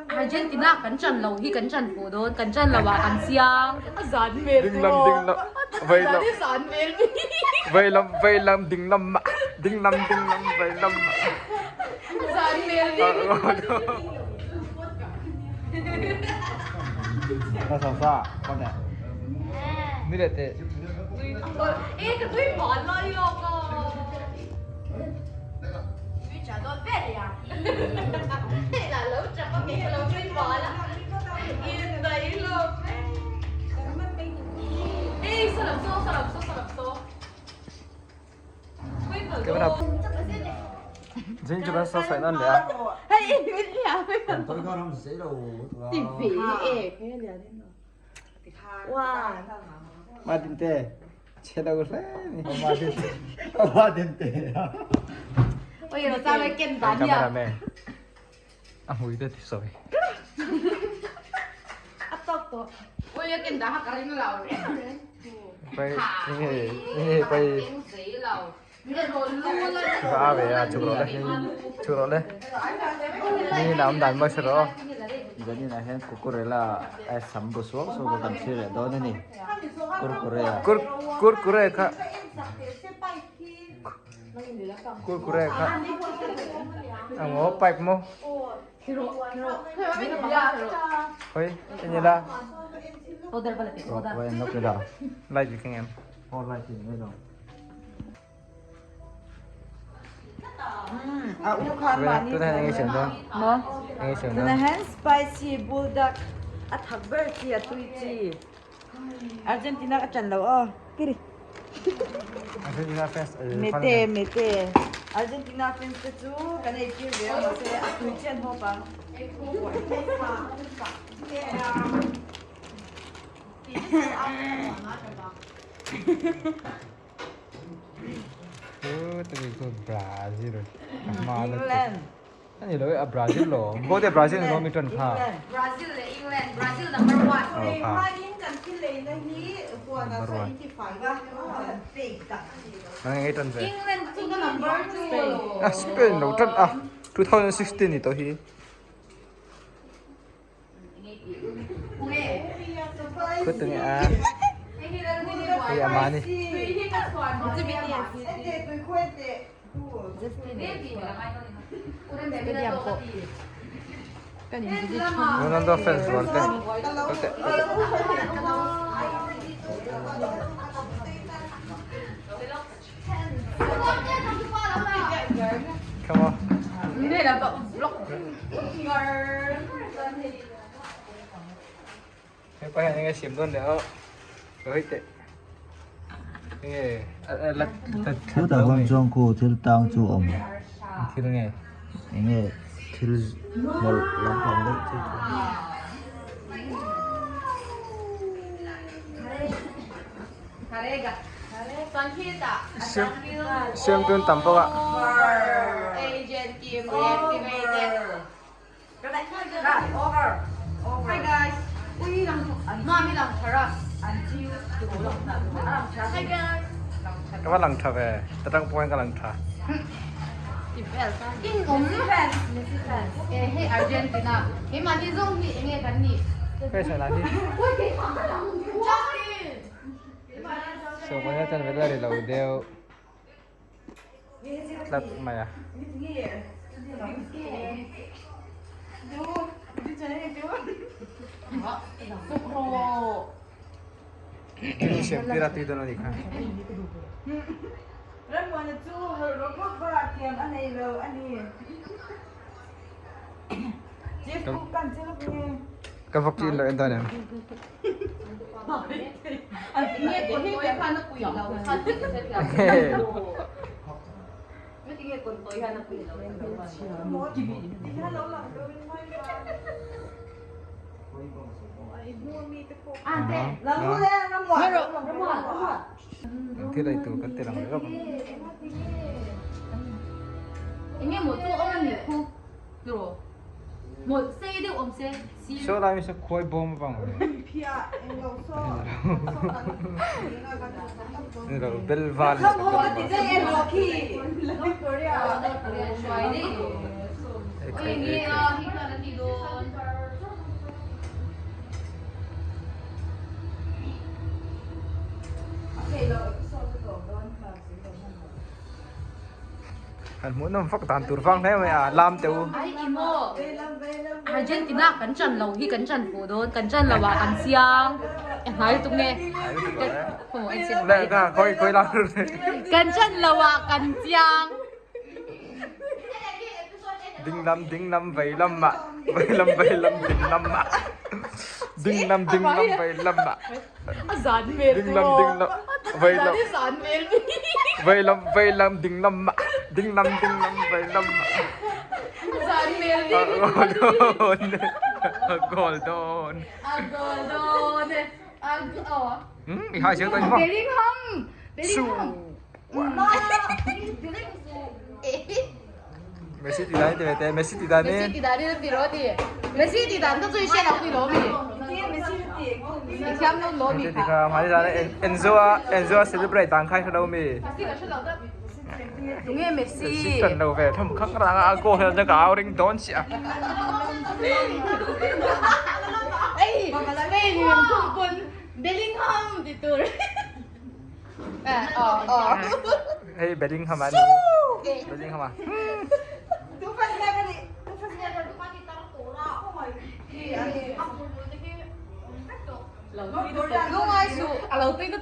Argentina kan ṭan lo hi kan ṭan fuh dawn, kan ṭan lo ah kan chiang. A zan hmel Ding lam ding lam vei lam zan hmel mi. Vei lam vei lam ding lam ding lam ding lam vei lam. A zan hmel mi. Ka sa sa con nè. Ni le te. E ka tui bal lai lawk a. Jing chu kan sa sai nan le a. Ma din te. Che lo hle ni. Ma din te. Ôi giờ sao lại kèm tán nhỉ? Cameraman. A hmui te ti sawi. A tawk tawh. Ôi giờ kèm tán hak ring lo. Pai nge nge pai. Va ve a chuk rawh le. Chuk rawh le. Ni lam dan maw hre rawh. Zanin ah hian Kukurela a sam bu suau suau ka kan thlir leh dawn a ni. Kurkure a. Kur kurkure kha. Kurkure kha. Ang maw pipe maw. Hoi, enge la. Wai nok la. Light bi keng em. Oh light in ngai lo. A u khan mahni Tuna hian enge siam dawn? Maw? Enge siam dawn? Tuna hian spicy buldak a thak ber chi a tui chi. Argentina ka ṭan lo aw. Kiri. Argentina fans Mete mete. Argentina fans te chu kan ei tir ve a mahse a tui chi an hawp ang. Brazil England. Ani lo a Brazil lo. Bo te Brazil lo mi ton kha. Brazil le England. Brazil number 1. Oh kha. Nang ngai ton ve. England chu number 2. Ah Spain lo ton a 2016 ni to hi. Kut tu nge a. Hei a mani. Ronaldo fans rual te. Te. Come on. Hei pa hian enge siam dawn leh aw. Hei teh. Enge la Chutah chuan chuan khu thil tang chu awm. Thil nge? Enge thil hmawlh lampang deuh chu chu. Siam tun tam bawk a. Ka va lang tha ve. Ta tang pawh hian ka lang tha. Hei sai lai hi. Sawmahna chuan vela ri lo deuh tlat mai a. Thil siam tir a tui dawn a nih kha. Ka vawk in lo en dawn em? Thil ei tur kan ti lang leh lawk ang. Saw lai mi saw khuai bawm avang awm e. Ni lo bel val ni saw bel val. Ekhai ekhai. Kan hmuh nawm fak dan tur vang hle mai a, lam teh u. Ai i maw? Argentina kan chan lo hi kan chan fuh dawn, kan chan lo ah kan chiang. E hnai lutuk nge? Khaw en sin. Le ka khawi khawi lam tur. Kan chan lo ah kan chiang. Ding lam ding lam vei lam ah vei lam vei lam ding lam ah ding lam ding lam vei lam ah. A zan hmel Ding lam ding lam vei lam zan hmel mi. Vei lam vei lam ding lam ah ding lam ding lam vei lam ah. Zan hmel mi. A goal dawn. A goal dawn. A goal dawn. I hai siang tawn maw? Bellingham. Bellingham. Messi ti dan ti ve te Messi ti dan ni. Messi ti dan ni ti ro ti. Messi ti dan tu chui hriat lo ti lo mi. I thiam lo lo mi kha. Kha mah ni Enzo a Enzo a celebrate dan kha hre lo mi. Tunge Messi. Messi tan lo ve thom khang rang a goal hian ka au ring dawn chiah. Ei, Spain in thum pun Bellingham ti tur. Hei Bellingham a ni. Bellingham a.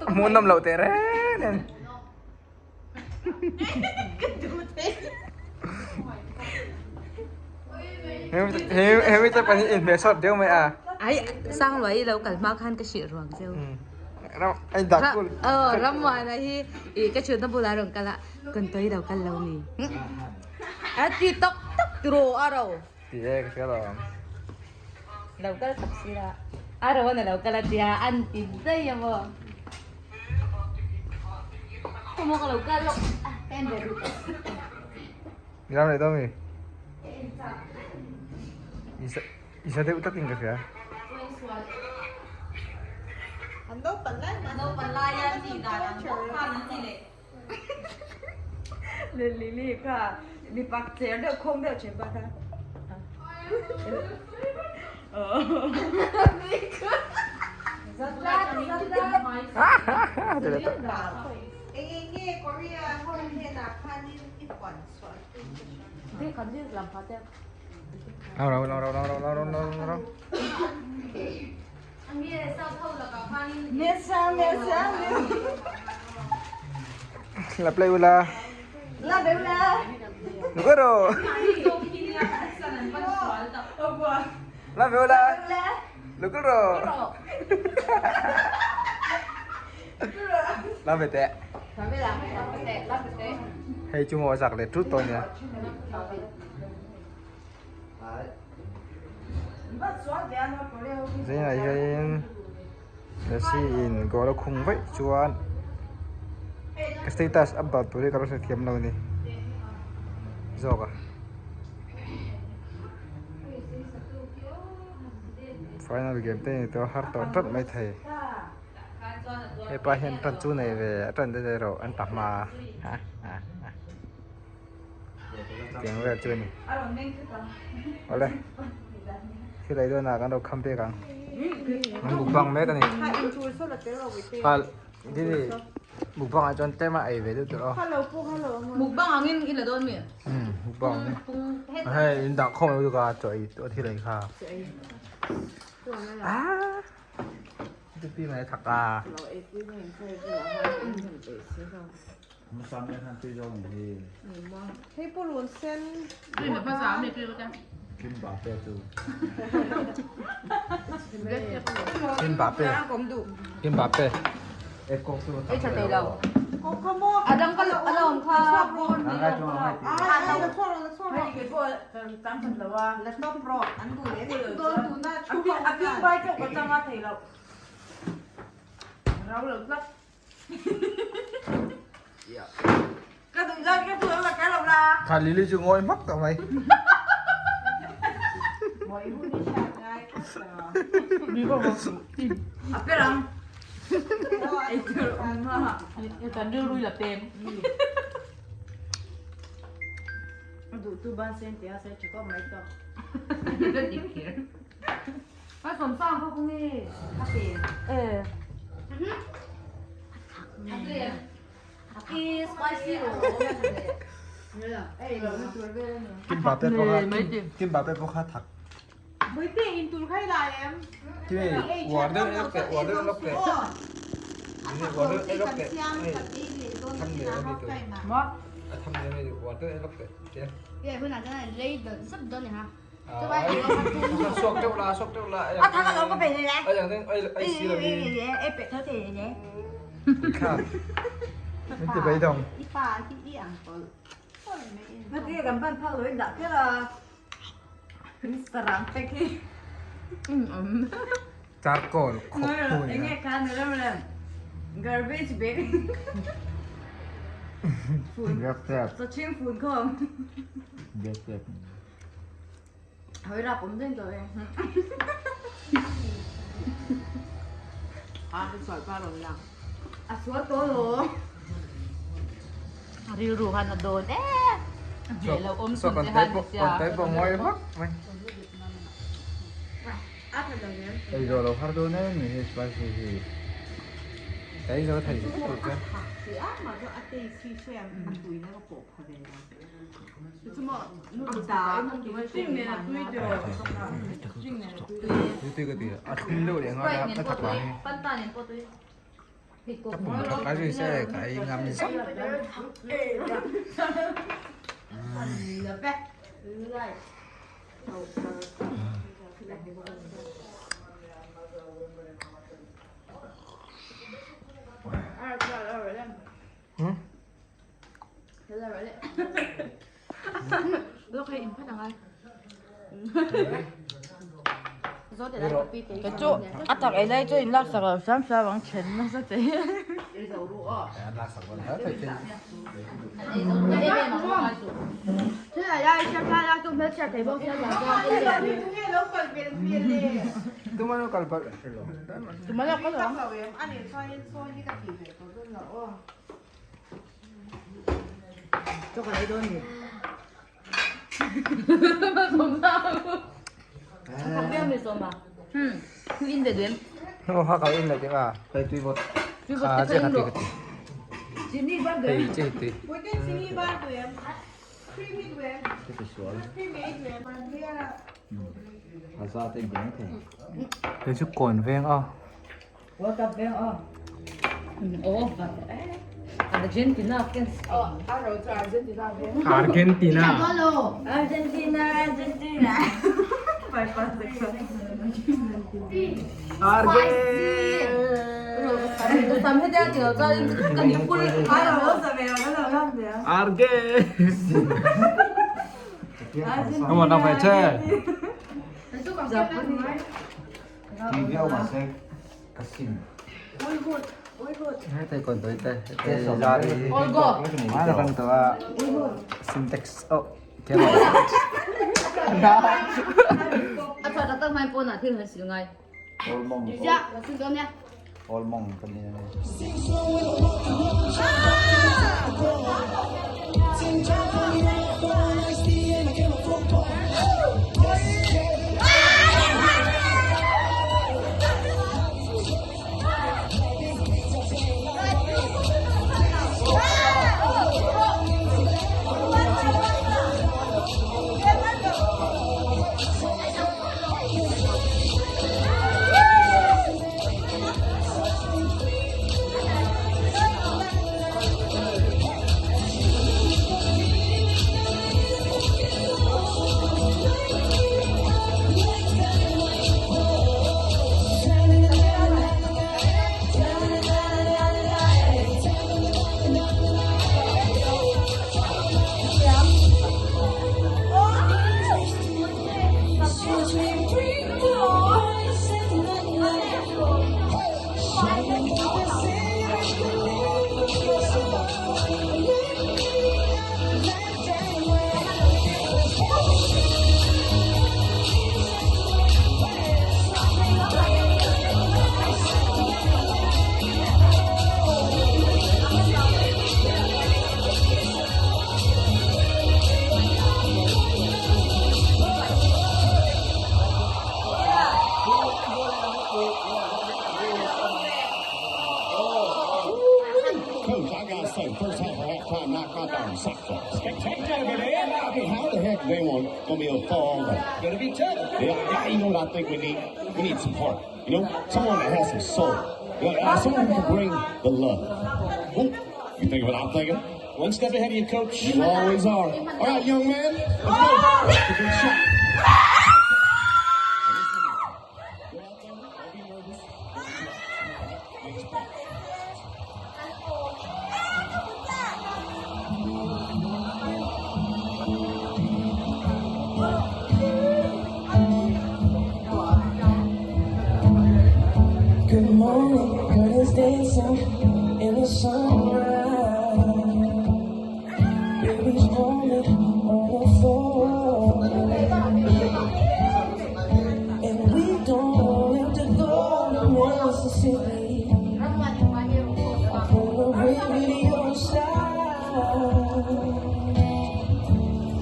Hmuh nawm loh teh reng nen. He mi te pahnih inhmeh sawt deuh mai a. Ai Sangluai i lo kal hma khan ka hrilh ruang cheu. Ram ai dak kul. Aw Rammuana hi i ka chhutna bulah rawn kal a kan tawi lo kal lo ni. A ti tak tak tiraw a ro. Ti e ka hria lo. Lo kal tak si la. A ro an a lo kal a tia an ti daih a maw. Khaw ka lo kal lawk a ka en ve duh. Ram leh dawn mi. I sa deuh tlat in ka hria. Lily kha mipa cher deuh khawng deuh thin pa kha. Lau rau lau rau lau rau lau rau lau rau. La play ula. La play ula. Nugaro. La play ula. Nugaro. La về tệ. Hei chu maw zak leh tut tawh nia. Zingah hian Messi in goal a khung vaih chuan ka status update tur hi ka lo hrethiam lo a ni zawk a. Final game te ni tawh a har tawh tlat mai thei. Hepa hian tan chu nei ve a tan te erawh an ta hma a tiang vel chu a ni awle thil ei dawnah kan lo kham pek ang an mukbang mek a ni hal dini mukbang ah chuan tlem a ei ve deuh tur aw mukbang angin i la dawn mi mukbang angin hei in dah khawm lo lutuk a chaw ei tawh thil ei kha ah. Tupi mai thak a. Mbappe. Mbappe. Ei tha thei lo. A dang ka a lo awm kha. Kha Lily chu ngawi hmak tawh mai. Kim Mbappe pawh kha Kim Mbappe pawh kha thak. Kimi uar deuh lawk teh uar deuh lawk teh. Uar deuh lawk teh. Tham leh a ni tur. A tham leh a ni uar deuh lawk teh. Suak deuh la suak deuh la. A thak alawm ka pe nei le. Ai ang deng ai ai si lo ni. Ai pe tho thei nei. Kha. Min ti beidawng. Ngati kan ban phak lo in dah kher a. Sarang pek hi. Charcoal khawp hu ni. Enge khan ram ram. Garbage bag. Biak tep. Sa ching fun khom. Biak tep. Hoi rap om den to e. A sual pa rawn lang. A sual to lo. A rilru khan a dawn e. A hneh lo awm chhun te han ni sia. Kon tai pawh ngawi vak mai. Ei zawh lo har dawn em ni hei spicy hi. Ei zawh thei tur chuan. Tui ka ti a thlum deuh leh nghal a ka thak vang hi. Ka pum thak lai zui se ka ei ngam zak. Hmm? Ka chu a tak ei lai chu in lak sak lo hram hram ang then nasa che. Chaw kan ei dawn ni. Nó ha cậu in lại chứ à? À, chứ hạt tì. Hei, chứ hạt tì. Cái ti sual. A za te in ti mai thei. Hei chu kawn veng a. World Cup veng aw. Argentina fans. Argentina. Argentina Argentina. Pai pa Argentina. Argentina. Come on, phải chơi. Tui viau mahse ka sim. Hei còn tới đây. Ra đi. Má là răng tao à. Syntax. Oh, cái này. A chhuah tak tak hmain pawn ah thil han sil ngai. All mong. All mong ka ni a ni. Coach, I gotta say, first half of halftime knock up on Sackville. Spectacular. They won't. Gonna be a fall. Gonna be tough. Yeah, yeah, you know what I think we need? We need some heart. You know, someone that has some soul. You know, someone who can bring the love. Ooh, you think of what I'm thinking? One step ahead of you, coach. You always are. All right, young man. Let's go. That's a good shot. Go out there. Don't be nervous. Make us proud. Good morning, curtains dancing in the sunrise. Baby's rolling on the floor. And we don't have to go to Mississippi. I pull a radio side.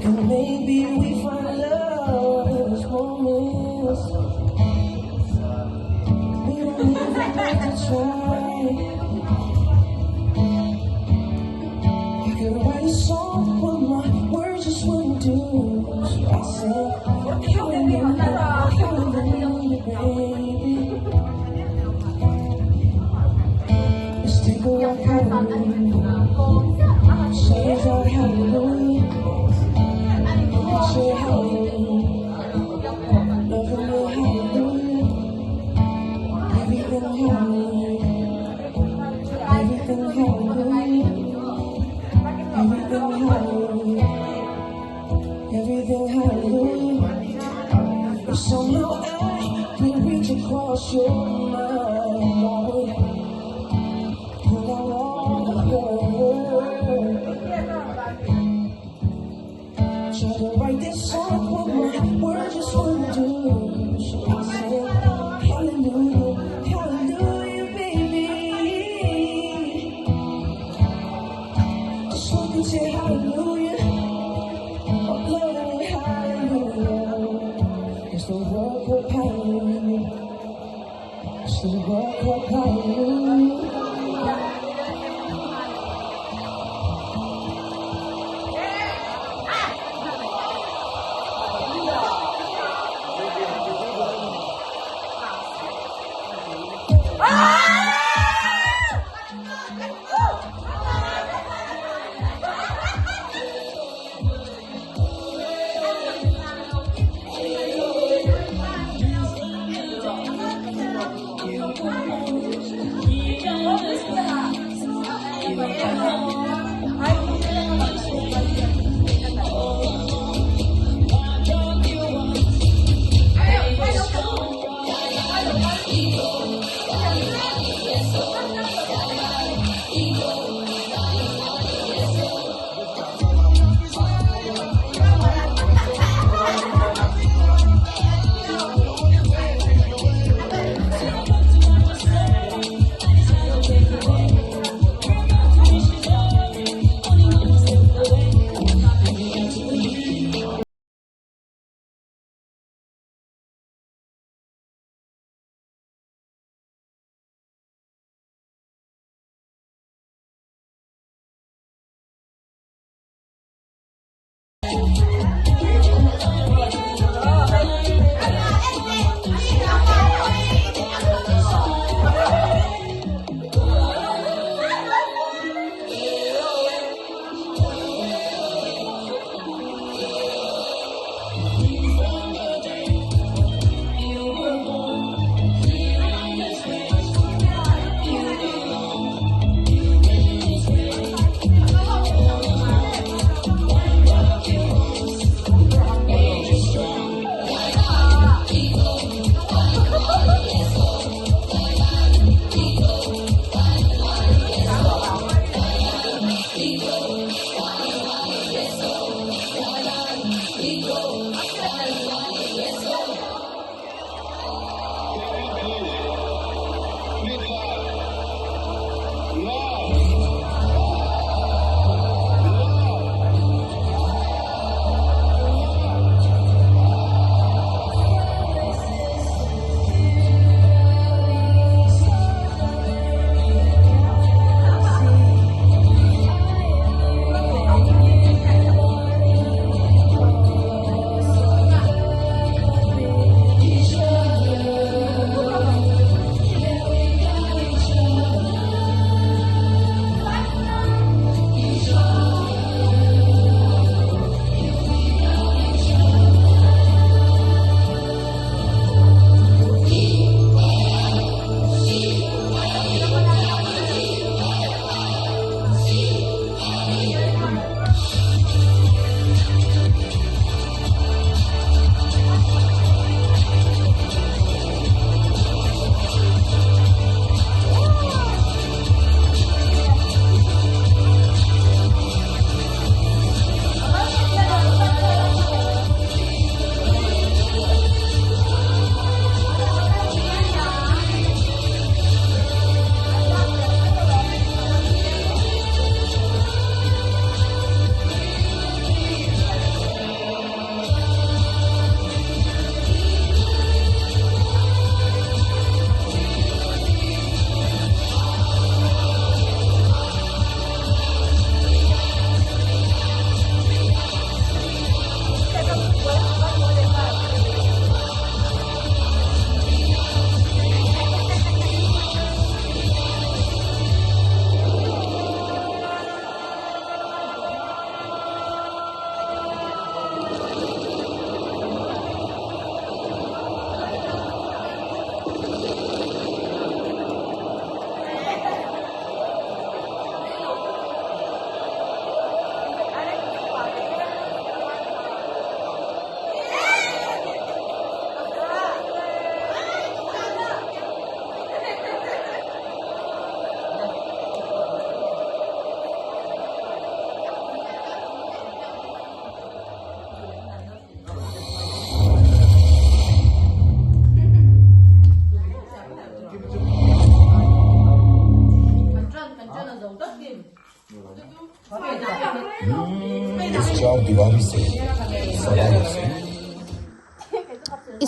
And maybe we find love in this moment. We don't even have to try. I could write a song, but my words just wouldn't do. So I said, Hallelujah, hallelujah, baby. Let's take a walk, hallelujah. Say out hallelujah. Say hallelujah. Loving you, hallelujah. Everything hallelujah. Everything hallelujah. Everything hallelujah. Everything hallelujah. If somehow I could reach across your mind, I would pull out all the hurt. Try to write this song, but my words just wouldn't do. So I said, Hallelujah, Hallelujah, baby. Just look and say hallelujah. I'm loving it, hallelujah. It's the World Cup, hallelujah. It's the World Cup, hallelujah.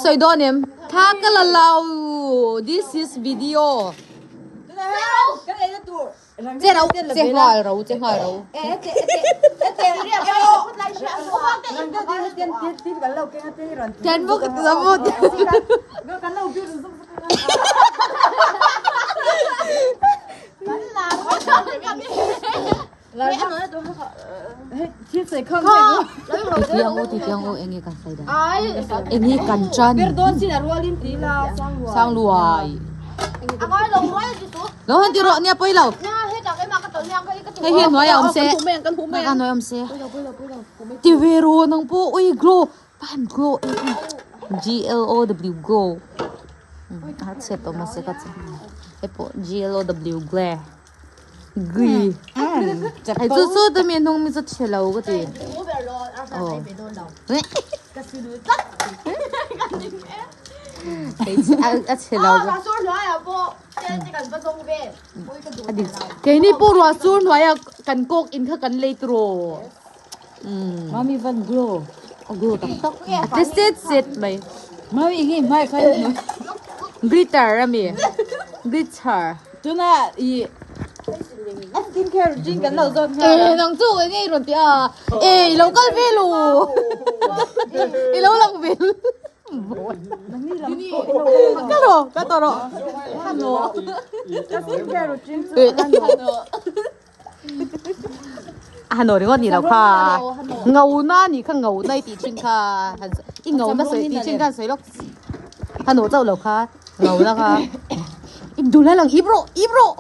sawi dawn em? Thla ka la lo, this is video. Che ro, che nghal ro, che nghal ro. Tian bawk ti lo maw? Tiang u, tiang u, enge kan sawi dan? Enge kan chan? Sangluai. Lo han ti rawh nia pawi lo. Hei hi hnuai a awm se. Hnuai a awm se. Ti ve rawh nang pawh ui glow pan glow G L O W glow. A chhiat tawh mahse ka che. Hei pawh G L O W gle. Gui. Hei chu chu te mi hnung mi chu chhe lo ka ti. Oh. A chhe lo. Keini pawh ruah sur hnuaia kan kawk in kha kan lei turaw. Mami van glow. A glow tak tak. A tle set set mai. Mami nge hmai kha Glitter ami. Glitter. Tuna i skin care routine kan lo zawt nghal. E nang chu enge i rawn ti a. E i lo kal ve lo. I lo lang ve. Ka ro ka to ro. Hano ringawt ni lo kha. Ngau na ni kha ngau na i tih thin kha. I ngau na sawi tih thin khan sawi lawk. Hano chauh lo kha ngau na kha. I dul a lang ip rawh ip rawh.